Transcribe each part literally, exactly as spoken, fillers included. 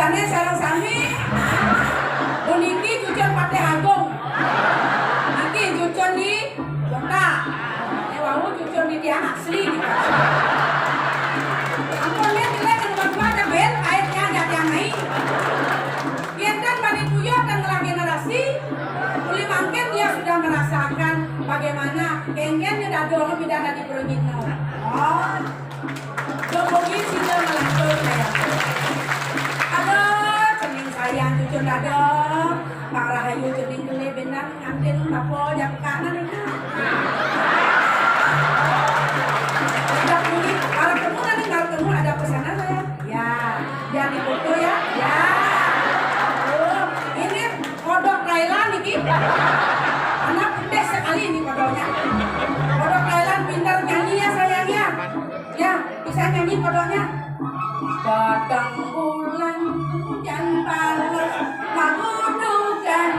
Ane sareng sami, puniki cucun Patih Agung. Niki cucun di kota. Ane wau cucun di tiang asli di kota. Ampun, ya, jelek, kedua-dua ada ben, airnya ada tiang naik. Yen ten bani tuyuh ten ngelah generasi, uli mangkin dia sudah merasakan bagaimana kengken dadong pidan dadi prajitna. Oh. Dumugi sida ngelantur kaya. Aduh, cening sayang cucun dadong. Pang rahayu cening kelih benar ngantin bapa jak kanan ini. Udah kulit, para temu nanti, para temu ada pesanan saya. Ya, jangan difoto ya. Ya. Oh, ini kodok Thailand niki. Anak putih sekali ini kodoknya. Kodok Thailand pintar nyanyi ya sayang ya. Ya, bisa nyanyi kodoknya. Batang bulan hujan balas magudukan.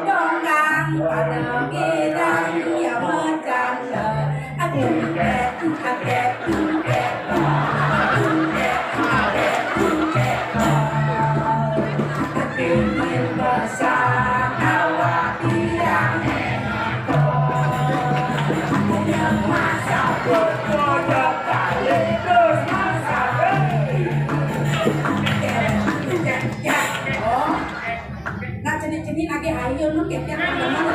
Dongkang pada girang ya macam. Aduh, aduh, aduh, aduh, aduh, aduh, aduh, aduh, aduh, Nah, cenik-cenik lagi ayo nu ketiak teman-teman.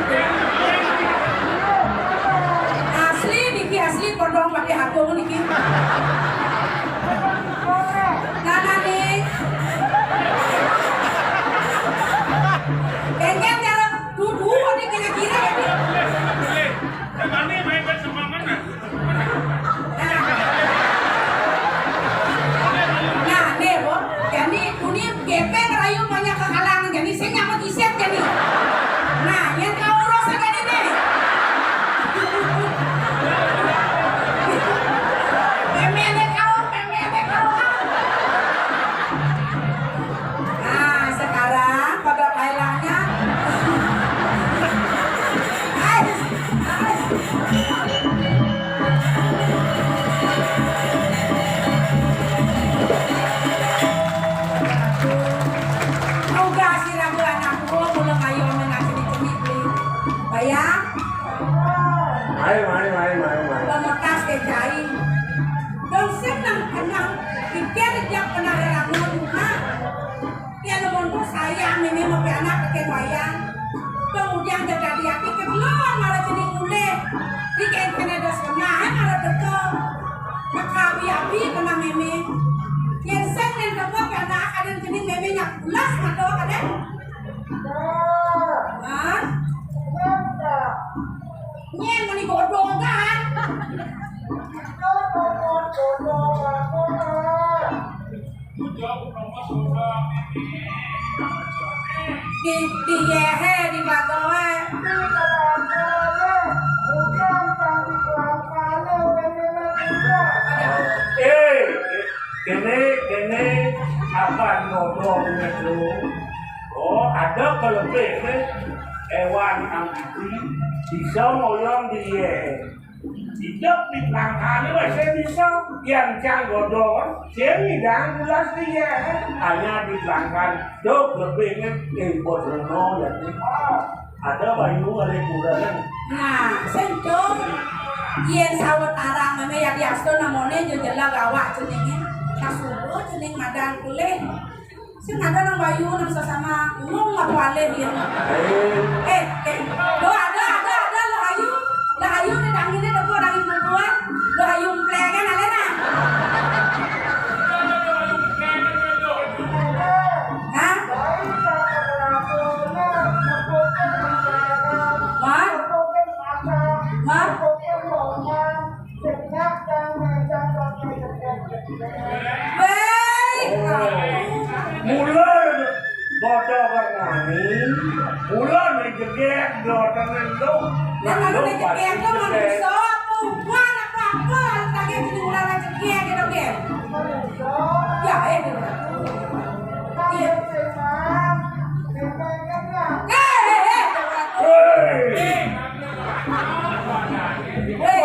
Asli niki, asli kodong Patih Agung niki. Nah, nah, nih. Kayaknya cara duduk nih kira-kira ya. Nah. Nah, nih, Bu. Jadi, kuning gepeng rayu banyak kekalangan. Jadi, saya nyamot isep jadi. Nah, yang kau urus aja nih, nih. Pemene kau, pemene kau. Nah, sekarang kodok ailahnya. Ais, ais. Nugas sira ku anakku, mula mayone nang cenik-cenik beli. Bayang? Mai, mai, mai, mai, mai. Pemekas ke cai. Dong seneng kenang, pikir jak pernah rerangno rumah. Yen monto sayang meme mapé anak tekén wayang. Kemudian jagadi ati kebeloan mara cening mulih. Dikén kene dos kenah mara teka. Makabi-abi kena meme. Yen sing nen teka pé anak aden cening meme nyak pulas mata kaden. Hah? Nyen meni godong kan? Di, di yehe, di bagoe. Eh, kene, kene apan ngomong itu. Oh, ada kelebih nih. Ewan ambisi bisa ngoyong di yehe. Idup di pelangkane wis bisa, yang cang godho, sing ngidang pulas piye? Hanya di pelangkan, dok lebihnya impor reno ya. Ada bayu kali kurang. Nah, sing cung, yen sawetara meme ya diasto namane jejelag awak jenenge. Kasuruh jeneng madan kulih. Sing ada nang bayu nang sesama ngomong apa alih dia. Eh, eh, do ada, ada, ada lo hayu, lo hayu ni dangin ni debu dangin bubuan, lo hayu emplengan alena. Hah? Hah? Hah? Wéi, mula bodo wengani, mula ning jegek do tengen do. Nang anu ning jegek do manusa, apa uban apa-apa, lagi jadi ulah nang jegek gitu, Gen. Ya, eh, gitu. Iya. Eh, eh, eh. Hei. Hei.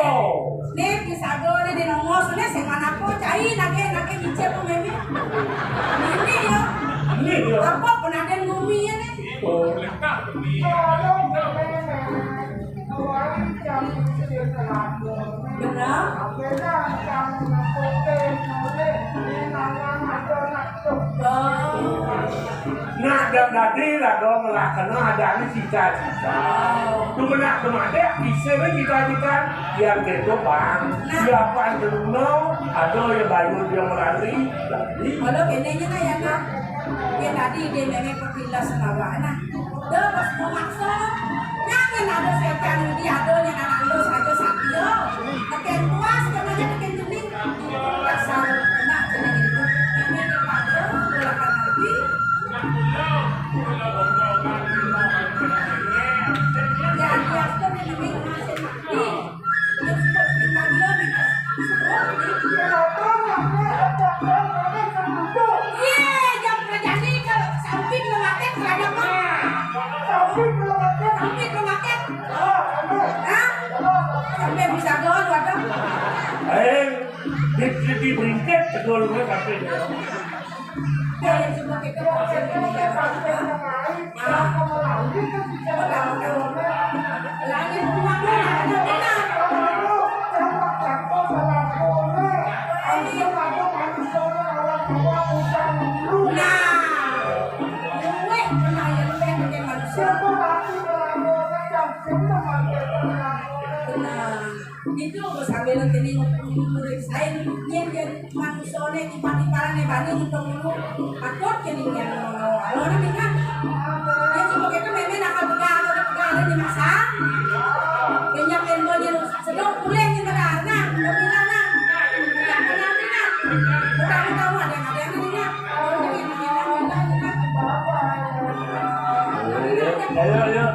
Nih, pisago nih, di nomor, nih, sing mana kok, cai, nake, nake, micet, tuh, meme. Bener? Oh. Nah, dan tadi lah dong, lah, karena ada cita-cita. Oh. Tuh benar, tuh ada, bisa we cita-cita. Yang gitu, Bang. Nah. Siapa yang dulu, ada yang bayu, dia melari, lari. Kalau kayaknya ya, Kak. Ya, tadi dia memang perpindah semawa, nah. Dah, pas mau masuk, jangan ada setan, dia ada yang anak lu saja, Satrio. Makin puas, karena dia makin jeling. Dasar, kena, kena gitu. Ini dia pada, belakang lagi. Ya, dia sudah main main masing-masing. Iya, jam kerja nih kalau sampai belum makan, terhadap mah. Sampai belum makan. Sampai belum makan. Hah? Sampai bisa doang, waduh. Eh, di, di, di bringket, tegol gue sampai. Kayak cuma kita. Nah, itu sambil nanti nih murid saya, yen manusiané tiba-tiba né bani untung dulu. Patut kene yen ngono. Alo, ora, Bina? Yen sing begitu, memang nakal pegal, ora pegal, ora dimasak. Banyak yen banyak sedok boleh, yen benar, nah, udah bilang, nah. Yang benar, Bina. Udah, udah, udah, ada yang, ada yang, ada yang. Ayo, ayo.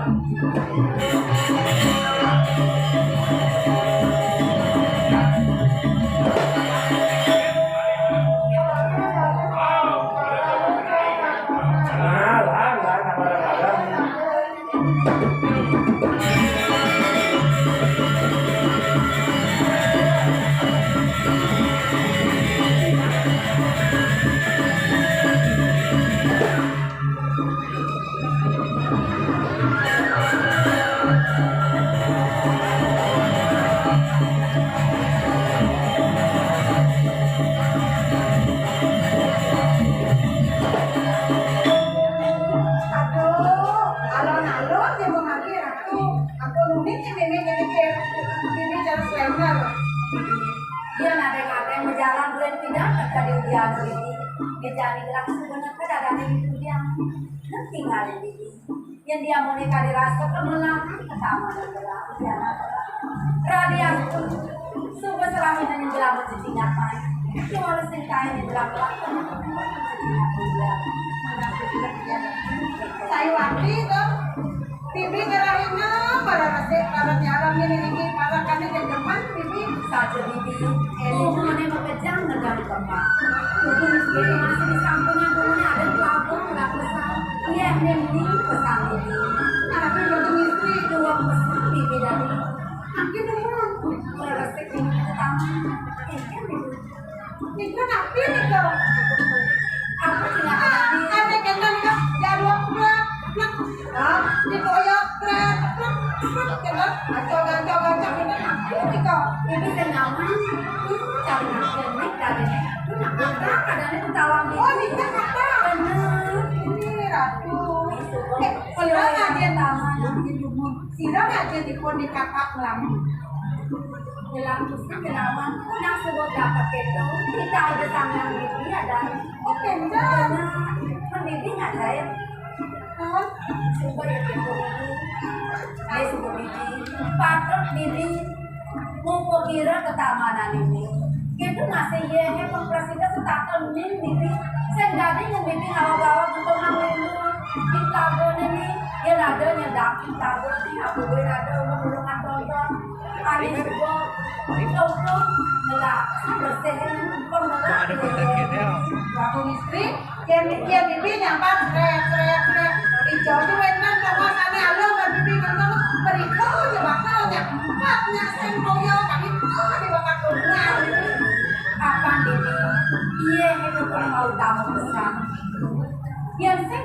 Aduh, alon-alon ya mau lagi, Ratu. Aku rumit ya, Mimi, jadi kayak Mimi cara slammer. Dia nadeng-nadeng berjalan bulan pindah ke tadi ujian ini. Dia jadi gerak sebenarnya ada di ujian. Nanti ngalir ini. Yang dia mau nikah dirasa kemelah, pertama dan belah, ujian apa? Radian pun sungguh selama ini jelas bercicing apa? Cuma sing kain di belakang. Saya waktu itu Bibi ngerahin, para resik, para tiarap, ngene iki, para kami dendeman, Bibi. Saja, Bibi. Eh, hubungannya berkejang dengan kembang. Bibi masih di sampingnya, hubungannya ada di labung, nggak pesan. Iya, ini pesan Bibi. Anak Bibi untuk istri. Dua pesan Bibi dari. Akhirnya, para resik ini pertama. Eh, kan Bibi. Nika napi nika? Aku tidak ada di. Ane kena nika jadwal pula. Hah? Dikoyok pula. Kena acok gancok gancok nika napi nika? Ini teh nyaman. Cari napi nika deh. Nak kata kadang itu tawang. Oh, nika kata. Bener. Ini ratu. Eh, kalau ada taman yang hidup. Sira aja dipun dikakak ngelamun. Ngelamun, ngelamun, nang sebut dapat itu, kita udah sampean Bibi ada. Oh, kencang. Nah, kan Bibi nggak lain. Hah? Coba ya, Bibi. Ayo, sebut Bibi. Patut Bibi. Mumpung kira ketamanan ini, itu masih ye, ye, pempresida setakel ning, Bibi. Sing dadi yen Bibi ngawag-awag untuk nang linu. Di pelabuhan ini, yen ada nyedak di pelabuhan ini, aku gue ada urung-urungan tonton. Hari juga, untuk ngelak, bersih, pembelah. Ada kontak gitu ya. Waktu istri, Yén, yén Bibi nyambat, srét, srét, srét. Ijo ki wénten kawasane alus, lan Bibi ngentut, mriko aja bakal nyambat, nyak sing toya, tapi kok aja bakal kurungan. Kapan, Bibi? Iye, itu pun mau tamu besar. Yén sing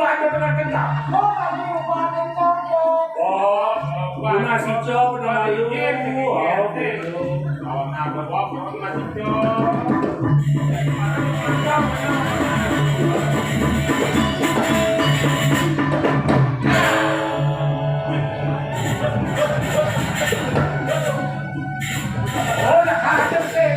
Baca pernah kenal. Oh, lagi rupanya cocok. Oh, guna si Cok, guna lu. Oh, gitu. Oh, nah, gua bawa masih Cok. Oh, udah ada sih.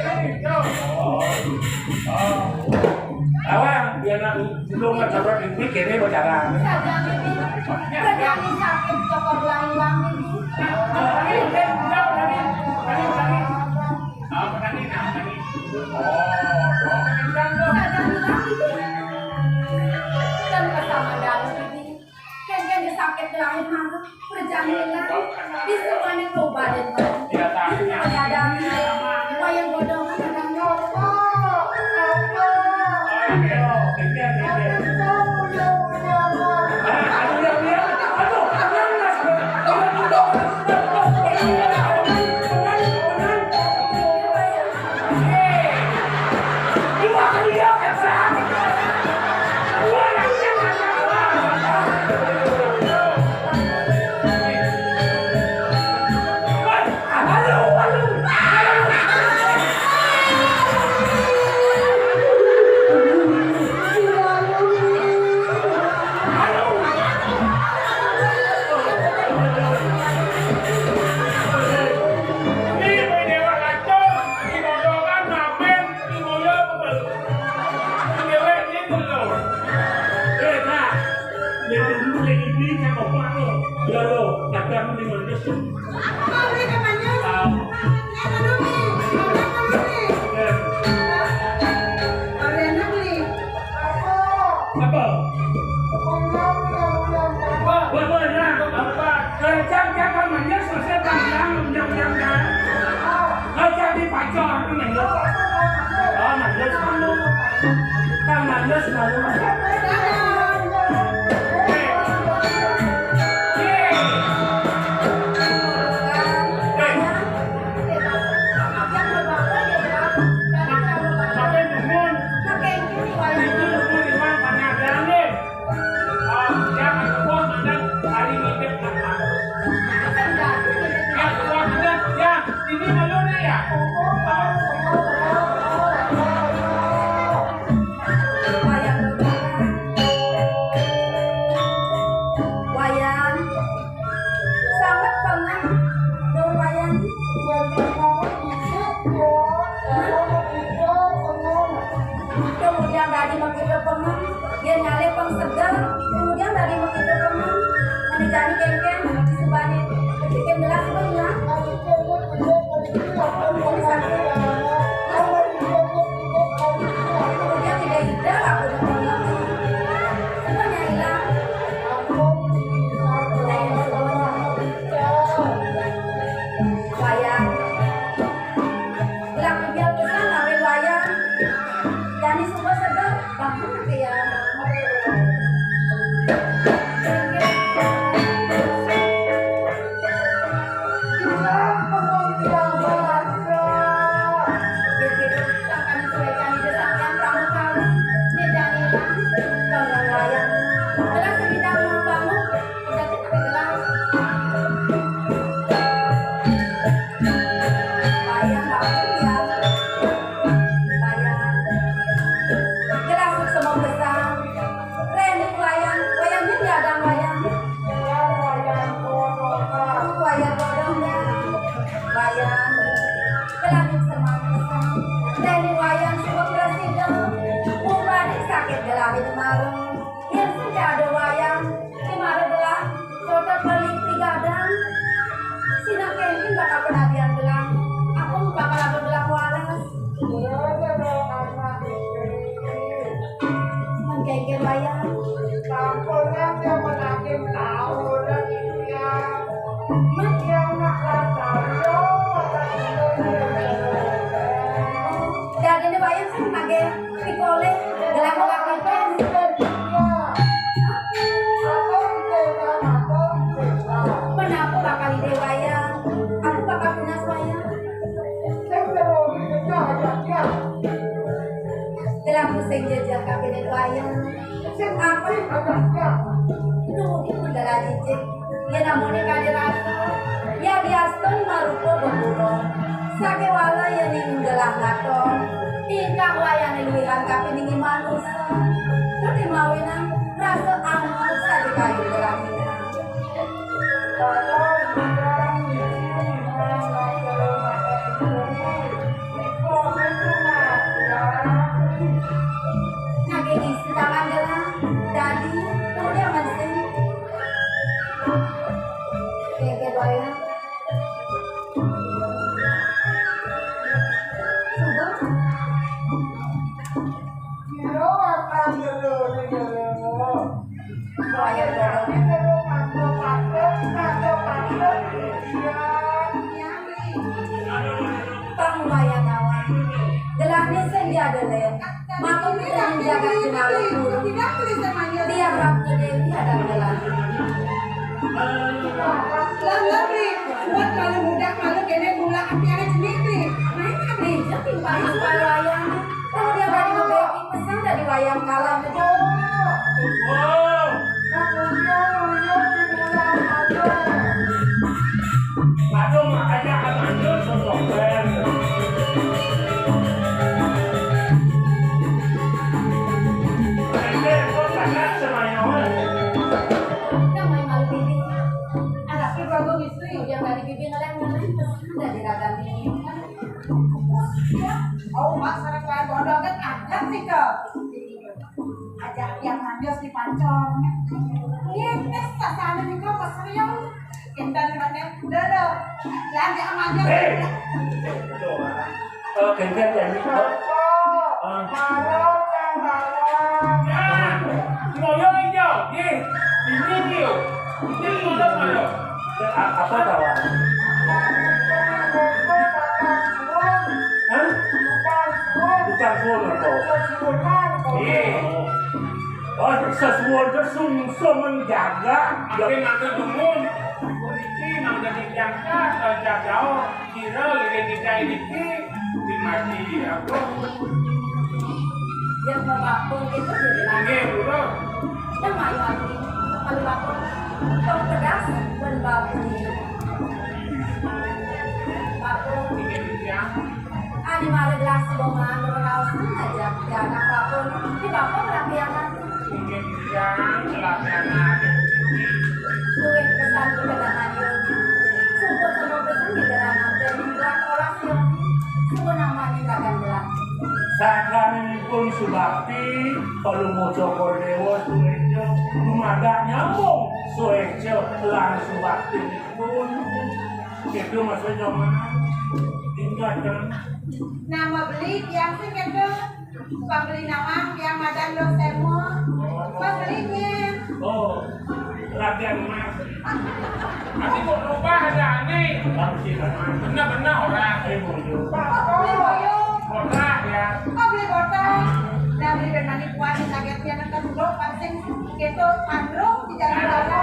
Awang, biar nak lu nggak coba dipikir ini bicara. Kerjaan ini sakit, coba ulang-ulang ini. Perjalanan di sepanjang Toba dan Bali. Ini perjalanan wayang godong ada nyoba. Yang dulu yang ini kan opak lo. Ya lo, kadang ini manis. Apa beli katanya? Ah. Eh, mana beli? Apa beli? Ada anak beli. Apa? Wah, wah, wah, nah, apa? Eh, jang, jang, kan manis, selesai, jang, jang, jang, jang, jang. Aja dipacor, ini lho. Oh, nangis malu. Kan nangis malu. Ini malu nih ya. Wayang. Wayang. Sangat pengah. Dong wayang. Kemudian tadi begitu pengah. Dia nyale pang seger, kemudian tadi begitu teman, mani jani kengkeng, sebani, kengkeng gelas pun ya. Kemudian tidak ada, aku udah pernah. Semuanya hilang. Saya semuanya. Wayang. Gerak dia pesan, ambil wayang. Jani semua seger, bangun ke ya. Wayang, wayang. Gelas semua besar. Reni wayang, wayangnya ada wayang. Wayang bodong ya. Wayang. Gelas semua besar. Reni wayang semua presiden. Bukan sakit gelas itu marung. Yang senja ada wayang. Di mana gelas? Kota beli tiga dan. Sina kengkeng bakal penadian gelas. Aku bakal ada gelas walas. Menggeger wayang. Kampungan yang menagih tahu dan ya. Mengkhianat rasa lo. Jadi ini wayang sing nagih pikole gelang laki. Menapa bakal ide wayang? Aku bakal tunas wayang. Gelang sing jejak kabine wayang. Sing apa? Nuwun gelang jijik. Yen namune kade rasa, ya diastun marupa bebura. Sakewala yen ing gelah ngaton, tingkah wayane luwihan kapining manusa. Kuwi mawinan rasa anut saja kayu gelah minang. Naging isi tangan gelah, dadi, kemudian mensing. Oke, oke, doain. Subuh. Doakan dulu, dulu. Doain dulu. Dia Ratu Dewi ada dalam. Lah, lah, Bli. Buat malu budak, malu kéné, apiané jenih, Bli. Main, Bli. Jatuh, Bli. Kalau dia tadi mau bikin pesan dari wayang kalah. Aduh, makanya kan anjur sosok band. Ini kok sangat semayongan. Yang main malu bibi. Ada apa, Bagus, istri? Yang dari bibi ngelem-ngelem, terus udah diragam ini. Oh, Mak, sareng lain bodoh kan ada sih, Kak. Ajak yang manis di pancong. Iya, tes sasana juga pas serius. Kita di mana? Udah, udah. Lagi sama aja. Eh. Tuh. Eh, gantian ya, ini. Eh. Ya, ngoyo ijo, nggih. Ini dia. Ini ngono ngoyo. A-, apa kawan? Hah? Tukang sun apa? Iya. Oh, sesuwun sungsung menjaga. Makin mangke dumun. Kunci nang dadi jangka, eh, jagao, kira lagi dijai niki, dimati apa? Yang bapun itu jadi lagi. Nggih, pura. Yang mayu ati, kalau bapun, tong pedas dan bapun. Bapun. Nggih, Bujang. Adi mara gelas bongan, berkaos aja, ya, anak bapun. Di bapun rapianan. Nggih, Bujang, rapianan. Duit pesan kedatangan yo. Sumpun sama pesan di dalam nanti, buat orang yo. Sumpun namanya kadang gelas. Sadangunipun Subakti, Palungguh Cokor Dewa, Sueco, dumadak nyambung Sueco lan Subaktinipun. Itu maksudnya, Mas. Ingat, kan? Nama beli tiang sing kéto. Pembeli nawang tiang madan lo semua. Pembelinya. Oh, latihan emas. Tapi kok rubah aja nih? Bener-bener orang. Beli boyo. Botak ya. Oh, beli botak. Nah, beli ben mani kuat, kagetnya nang kesuruh, pancing gitu, pandrung di jalan raya.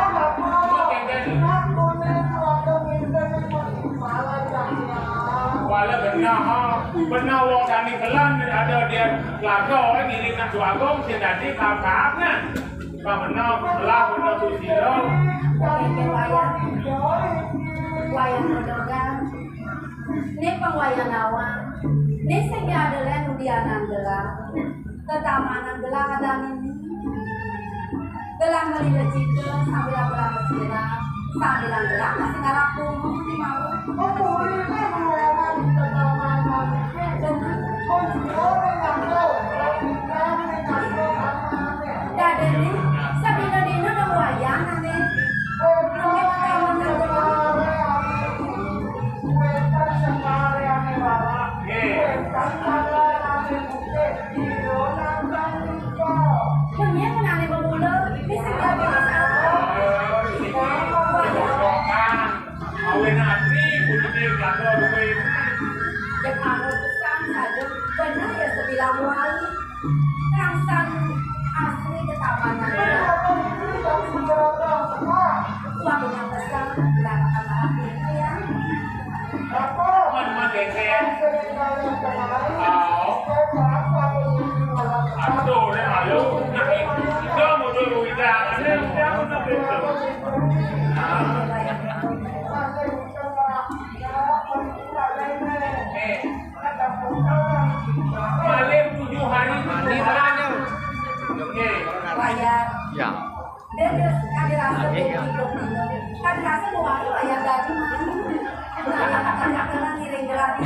Wala bener, ha. Bener wong dani belan ada dia laga orang ngiring nak suagung, sing dadi kaap-kaap kan. Bener, belah bener susila. Wayang, wayang rodogan. Né pang wayah nawang, né sing diadelan udianan gelah, tetamanan gelah kadang ini. Gelah meli becika, sambilang gelah mesirah, sambilang gelah masih ngarap bunga di mawar. Bener. Dadi né, sadina-dina dong wayang, né. Nggih. Awen ati, putune jago duwe. Bener ya sebilang wali. Kangsan asli ketamanan. Waktunya pesan, berangkat sama aku ya. Teman-teman, geser. Oh. Aduh, udah malu. Nah, itu mundur, udah. Ada yang udah, udah, udah. Nah. Eh. Malih tujuh hari, tujuh malam. Oke. Wayah. Ya. Dia, dia, kan dirasa dia hidup, kan dirasa dua hari wayah gaji mah. Nah, yang akan ngiring gelar.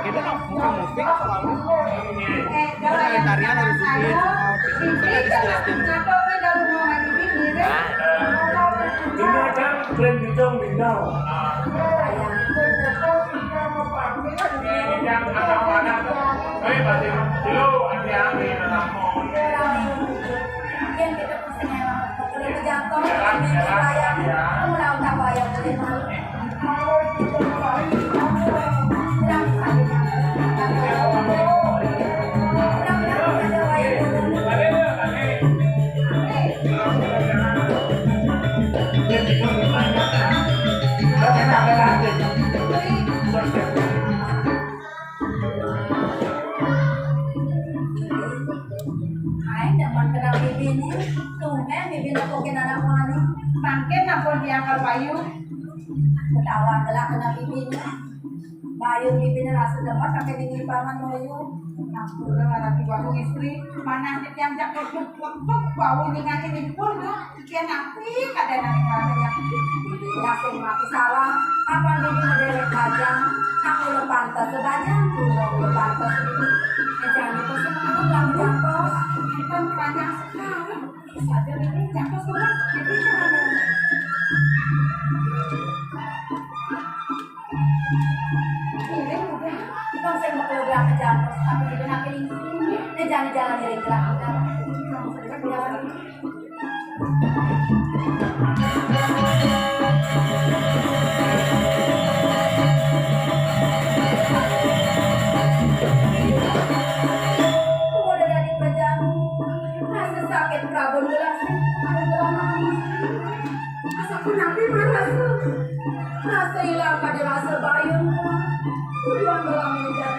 Kita nggak buka musik selalu. Eh, kalau yang tarian harus saya, ini kan nggak tahu nih kalau mau main ini, ngiring. Ini kan brand bintang bintang. Ampun tiang kal Bayu. Ketahuan telah kena bibiné. Bayu bibiné rasa demet pakai dingin banget Bayu. Ampun, anak ibu aku istri, mana ada tiang jak kebek-kebek bau nyengangin ibu tuh. Pikiran aku, kadang ada yang rasa yang bibi rasa mati salah. Apa bibi ngedewek bajang? Aku udah pantas sebajang, aku udah pantas bibi. Jangan itu semua aku bilang jatuh. Kan keranjang sekarang. Sadar ini jatuh semua. Jadi gimana? Ini udah. Bukan saya mau keluar ke jatuh, tapi dia nak ini. Dia jangan-jangan dia gerak. Udah. Udah dari kerjaan, rasa sakit Prabon gelas. Asa pun napi mana rasa? Rasa ilang pada rasa bayang. Udah dalam meja.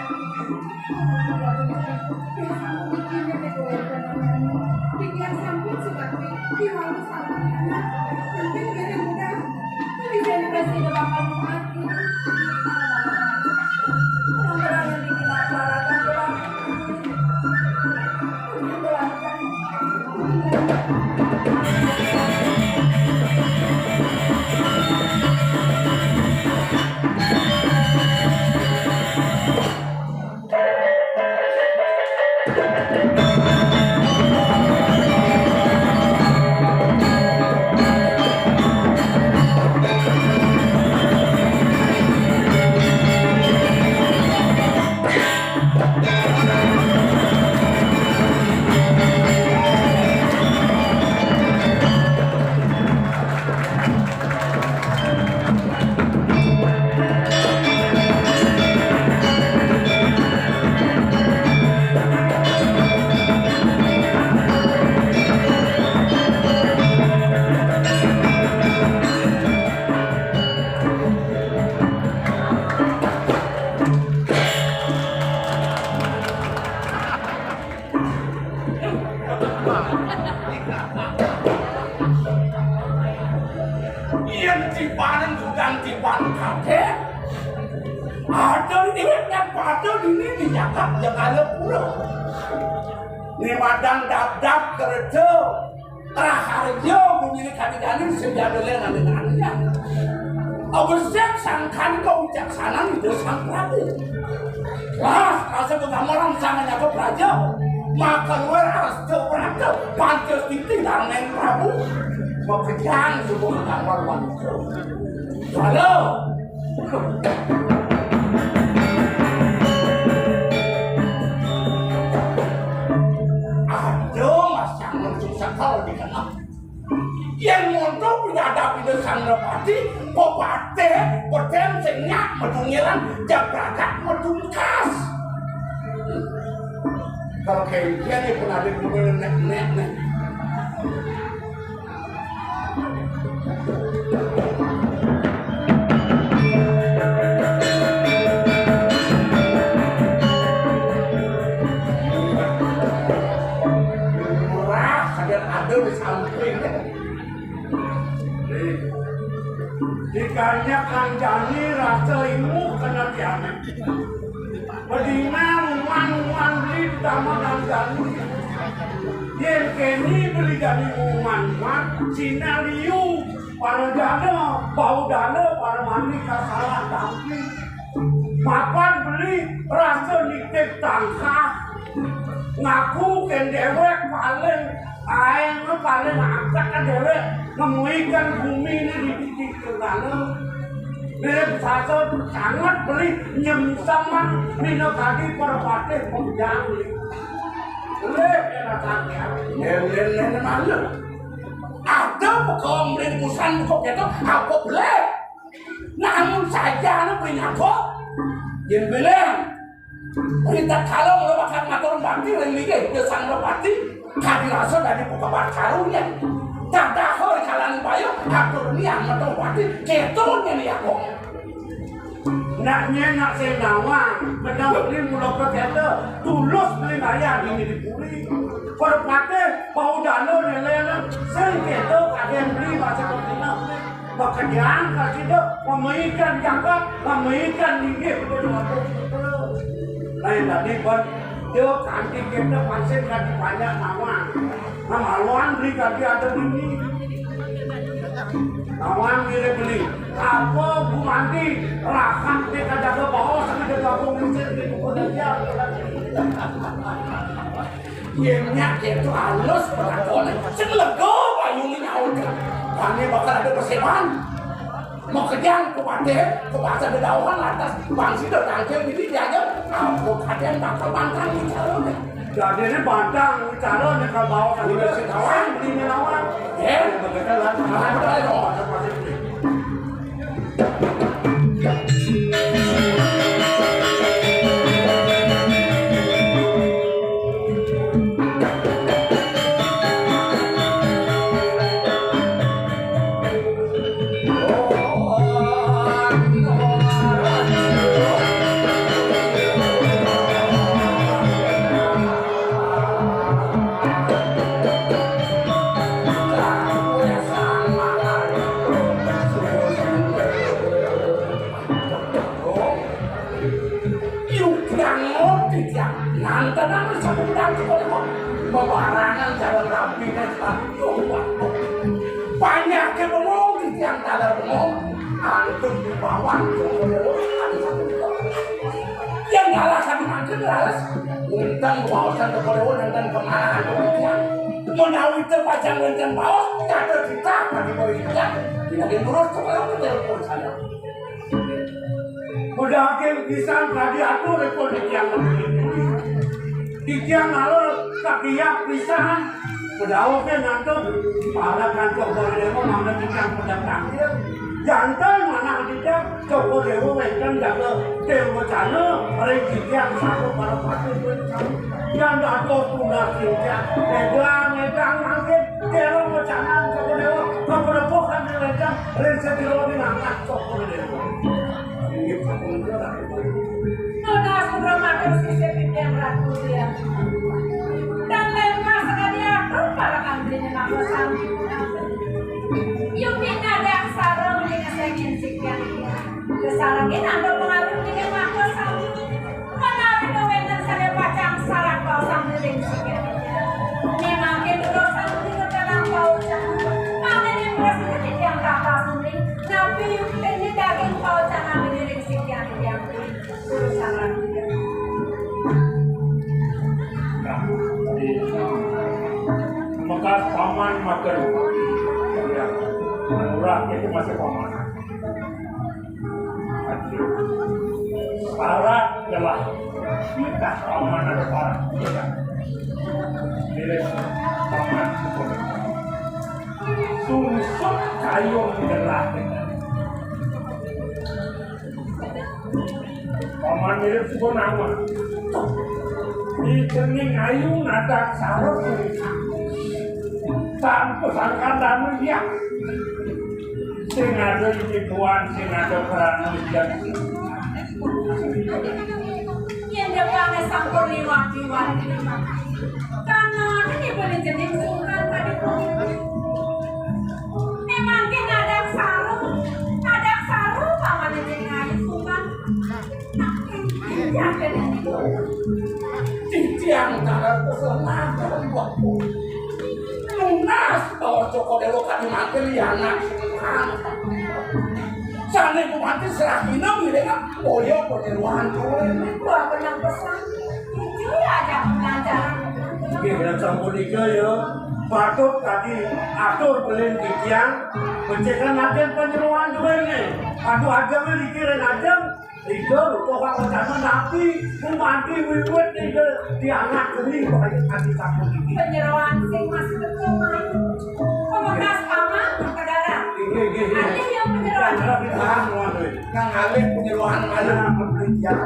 Yén tibané ngundang tiban kadék, ada déwék nang pada dini di Jagat Jagala Pura. Né madang dab-dab kerja, raharja bumi kadédané sing jadulé nang nanya. Abesik sangkan kawicaksanan Ida Sang Prabu. Las, rasa kegambaran sangat nyata praja. Maka luar rasa praja, pantes titi darmeng Prabu. Mekejang subuh kegambar manusia. Halo. Aduh, Mas Cang, langsung sakal dikenal. Yén monto penyadap Ida Sang Merpati, pepatih, pedén sing nyak, medungiran, jabragat, medungkas. Kalau kayak gini pun ada yang nek-nek nih. Murah, ada, ada di samping. Dikanya kancani rasa imuh kena tiangan. Bedina muan-muan beli utama kancani. Yén keni beli jani muan-muan, Cina liu, para jana, bau dana, para mani kasalah tampi. Mapan beli rasa nitip tangkah. Ngaku kén déwék paling aéng paling angkat kan déwék nemuikan bumi ini di titik tengah. Mirip sasa sangat beli nyemsam mah mina tadi perpatih pemjang. Leh, ya rasanya. Leh, leh, leh, leh, malu. Ada pekong beli urusan kok gitu, apa boleh? Namun saja anu beli nyako. Yang bilang, Rita kalau mula bakal ngatur bakti ring linggih Ida Sang Merpati, kadi rasa dadi pekebat karunya. Dadah ri kalangan bayu, atur niang metu pati, kéto nyén ya kok. Nak nyén nak sing nawang, benang beli mula kéto, tulus beli mayar ini dipuri. Perpatih, bau dana nilai, sing kéto kadén beli masa kepina. Pekerjaan kasih tu, memaikan jangka, memaikan linggih. Lain tadi pun, dia kanti kita pasir kan banyak nawang. Nah, maluan beli kaki ada bini. Nawang dia beli. Apa gumanti, rakan dia kata ke bawah, sama dia gabung mesin, dia pukul dia. Yén nyak yén tu alus pelakoné. Sing lega bayuné nyaut. Bangé bakal ada perséban. Makejang ku paté, ku pasang dedauhan lantas bangsi do tangkil ini diajar. Aku kadén bakal bantang bicara. Jadiné bantang bicara nih kalau bawa kan udah si tawang, ini nawang. Ya, betul lah. Nah, betul lah. Yuk yang mau tidak nanti nanti sebutkan sekolah bebarangan jalan rapi. Banyak yang ngomong di tiang talar ngomong antum di bawah. Yang ngalah satu mancing laras. Untang wawasan kekolewan dan kemana antum di tiang. Menawi terpajang wonten baos, kata kita bagi berita. Tidak lurus sekolah telepon saya. Pedaging pisan tadi atur rékor di tiang. Di tiang alur kakiak pisan. Pedauke ngantuk. Para kantuk Borneo mana tiang pedang tangkil. Jantan mana tiang Cokor Dewa wénten jaga Dewa Cana ring tiang satu para patih. Yang dados tunas tiang. Edang, edang mangkin. Dewa Cana Cokor Dewa. Keperepuh kan di ledang. Ring sejero di mangkat Cokor Dewa. Nunas pura matur sisip titiang Ratu Hyang. Dan lemah sakadi atur para kanggéné makasami. Yukti nadang sareng ring sengin sikian. Kesarengin anda pengaruh ring makasami. Menawi wénten sané pacang salah pausang ring sikian. Ning mangkin terus ring tenang paucap. Mangkin ring prasida titiang tata sunding. Napi yukti daging paucap ring sikian. Bekas paman makan. Ya, murah itu masih paman. Syarat jelas. Bekas paman ada syarat. Beres paman. Sungsut kayung jelas. Paman mirip suku nama. Di cening ayu nadak sarut. Tanpa sangkan danu ya. Sing ada iki tuan, sing ada kerana ujian. Yen dia pangai sampun liwat-liwat. Karena ini boleh jenis sungkan tadi. Memang dia nadak sarung, nadak sarung paman ini ngayu sungkan. Titiang taler pesenan dalam waktu. Lunas bahwa Joko Dewa kami mampir ya anak. Sana ibu mati serah ina milik boyo penyeruan tuh. Wah, benar pesan. Jujur aja pengajaran. Oke, benar sampun ika ya. Patut tadi atur belin titiang. Pencekan aja penyeruan tuh ini. Aduh, aja nih dikirim aja. Ida rupa wacana napi, gumanti wiwit ida dianak geni bahaya ati sampun iki. Penyeroan sing masih betul, Mas. Pemekas paman, Kak Dara. Inggih, inggih, inggih. Alih yang penyeroan. Kang Dara ditahan, waduh. Kang Alih penyeroan mana? Nah, penelitian.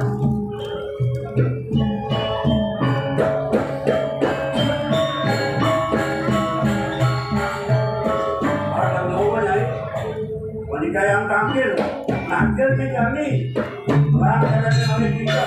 Ada ngomong, ya. Wanita yang tampil, tampil di kami. Wah, ada yang oleh kita.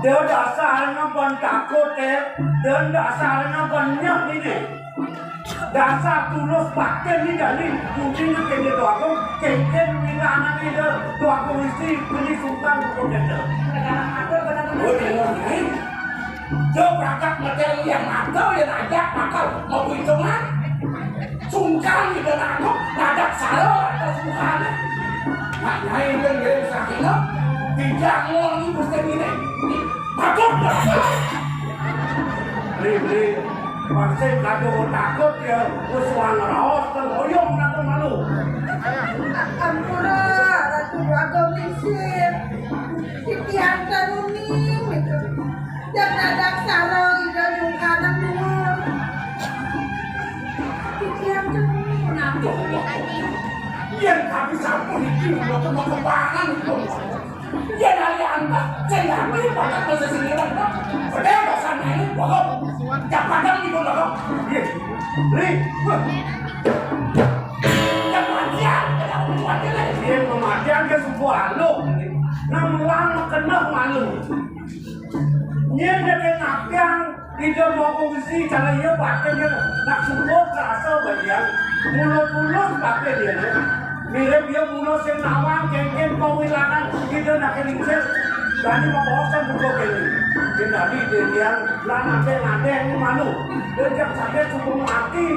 Dia dasarnya ban takut, eh. Dan dasarnya ban nyeh ini. Dasar tulus batin ni jani, kuncinya kene doaku, kengken wilangan ida doaku isi, beli sultan hukum desa. Oh, dengar, eh. Dia berangkat ngetel yang mata, yang ajak, bakal mau hitungan. Sungkan ida nangok, ngadak sara atas Tuhan. Mak nyai dan dia sakina, tidak ngoni mesti ini. Takut dah. Beli, beli. Masih kado takut ya, musuhan raos dan oyong kado malu. Ampura, Ratu Agung Lingsir. Titiang teruning itu. Dan anak sarang ida nyungkanan dua. Titiang teruning. Yang kami sampun itu, mau kembangan itu. Yen ari angkat, sing yakin banget mesti sing ilang, Pak. Padahal dosan ini, pokok. Jak padang di pondok. Iya. Li, wah. Jak matian, kenapa matian lagi? Iya, pematian ke suku anu. Nang melang kena malu. Yen dia kena apian, Ida mau fungsi cara iya pakai dia nak suruh kerasa bagian mulut-mulut pakai dia ni. Mirip dia mulut sing nawang kengken pawilangan ida nak kelincir. Dani mau bosan buka kene. Dia dani dia dia lah nanti nanti ni malu. Dia jam sampai suku mati.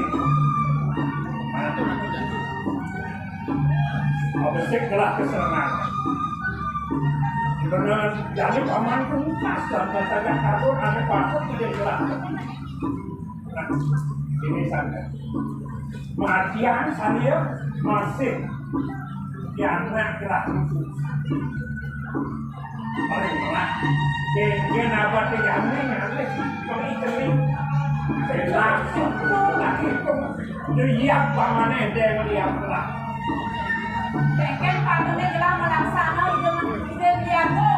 Apa sih kelah kesenangan? Benar, jadi paman pun pas dan katanya kabur, ane patut tidak jelas. Nah, ini sana. Perhatian saya masih di anak kelas itu. Paling berat. Dia, dia nabati aneh, aneh. Kami kering. Saya langsung lagi itu. Itu iya, pamannya dia yang lihat lah. Kengken pamannya gelah melaksana ide ide diago.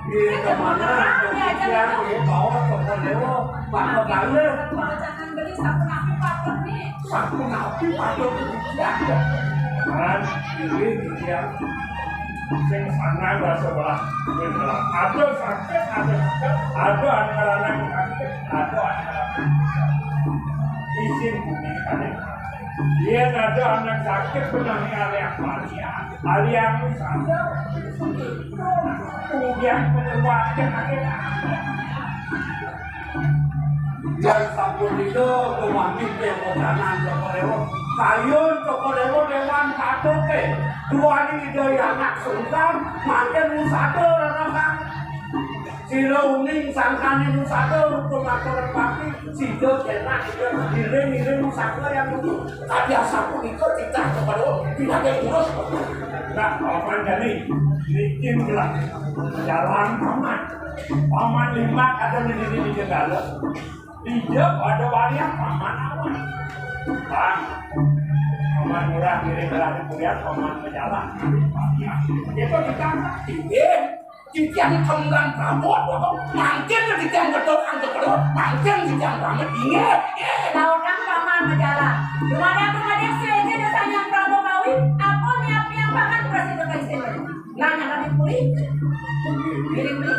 Iya, kemana? Diajar itu. Bawa ke Dewa, Pak Kepala. Kalau jangan beli sabun aku patut nih. Sabun aku patut diago. Kan, ini dia. Sing sana bahasa belah. Ada sakit, ada sakit, ada anak-anak sakit, ada anak-anak sakit. Isin bumi ada. Yen ada anak sakit benang aliang paria, aliang sadar. Kemudian penyebabnya sakit. Yen sampun nika, tumanggih dewa kanan Cokor Dewa. Kayun Cokor Dewa dewan katuke. Duaning ida anak sungkan, mangkin usada rerenggang. Sira uning sangkane musada rukun aturan bakti, sida kenak sida ngiring-ngiring musada yang lucu. Kadi asapunika titah kepada pinagih terus. Nah, paman jani, niki jelas jalan paman. Paman lima ada di sini di Jenggala. Ija ada warian paman awan. Bang, paman murah ngiring gelah kuliah, paman berjalan. Itu kita, iya. Titiang kembang prabot, mangkin titiang gedor angkat gedor, mangkin titiang pamit inggih. Lautang paman majalah. Dumadak dumadak sing dosanyang Prabu Kawi, apa niat piang paman prasida kaisin. Lah nyala dipuli. Dipuli.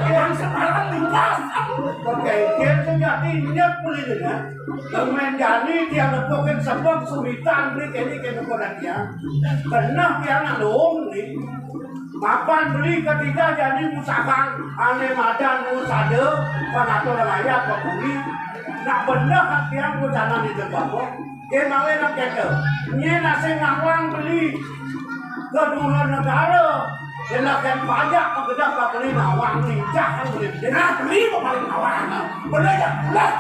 Yang sekarang lintas. Oke, dia sudah injak pulih dengan. Temen jani dia lepokin sebab suritan beli kene kene kodan dia. Kena dia nalung ni. Mapan beli ketiga jani musahang, ane madan musada, panato raya pembuli. Nak bener hatian ku tanah di tempat. Dia mawe nak kata, nye nasi ngawang beli ke dua negara. Dia nak kan pajak, pegedak tak beli ngawang, lincah kan beli. Dia nak beli, paling ngawang. Bener ya, ulas,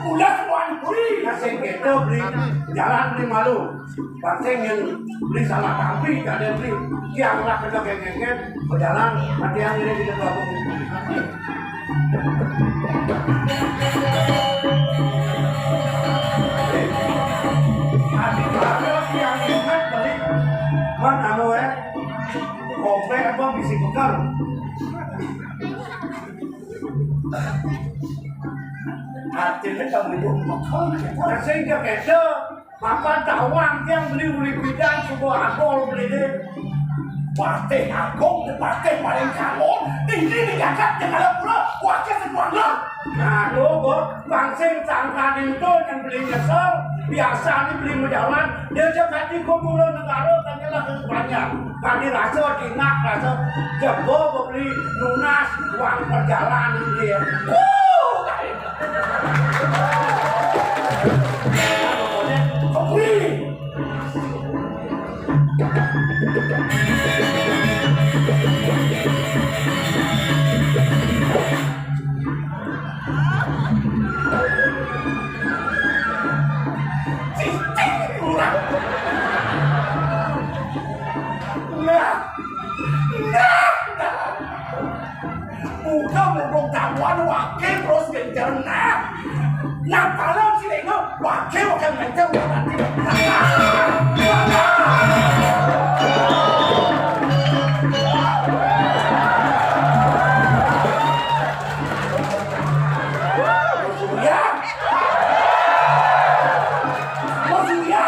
ulas tuan beli. Nasi kata beli, jalan beli malu. Pancing yang beli salah tapi, tak ada beli. Tiang lah kena kengkeng, berjalan, mati yang ini kita bawa. Tadi baru dia Man anu, eh, komplek apa bisi bekal. Artinya kamu itu bekal. Sehingga kita maka tawang yang beli uli bidang sebuah agol beli deh. Patih Agung, patih paling kamu, ini dijagat dengan pula wakil sebuah. Nah, lo, Bos, bang sing sangkan itu yang beli nyesel, biasa nih beli menjalan, dia cek hati gua turun negara, tanya lah ke banyak. Tadi rasa, dinak rasa, jebo beli nunas, uang perjalanan dia. Wuh, pokoknya, kopi. Cicing kurang. Nah, nah, nah. Buka mumpung tamuan wakil terus gencer nah. Nah, kalau si Reno wakil akan gencer nanti. Surya. Surya.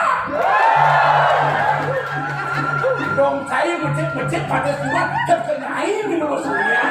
Dong saya mecek-mecek pada surat terkenai di Surya.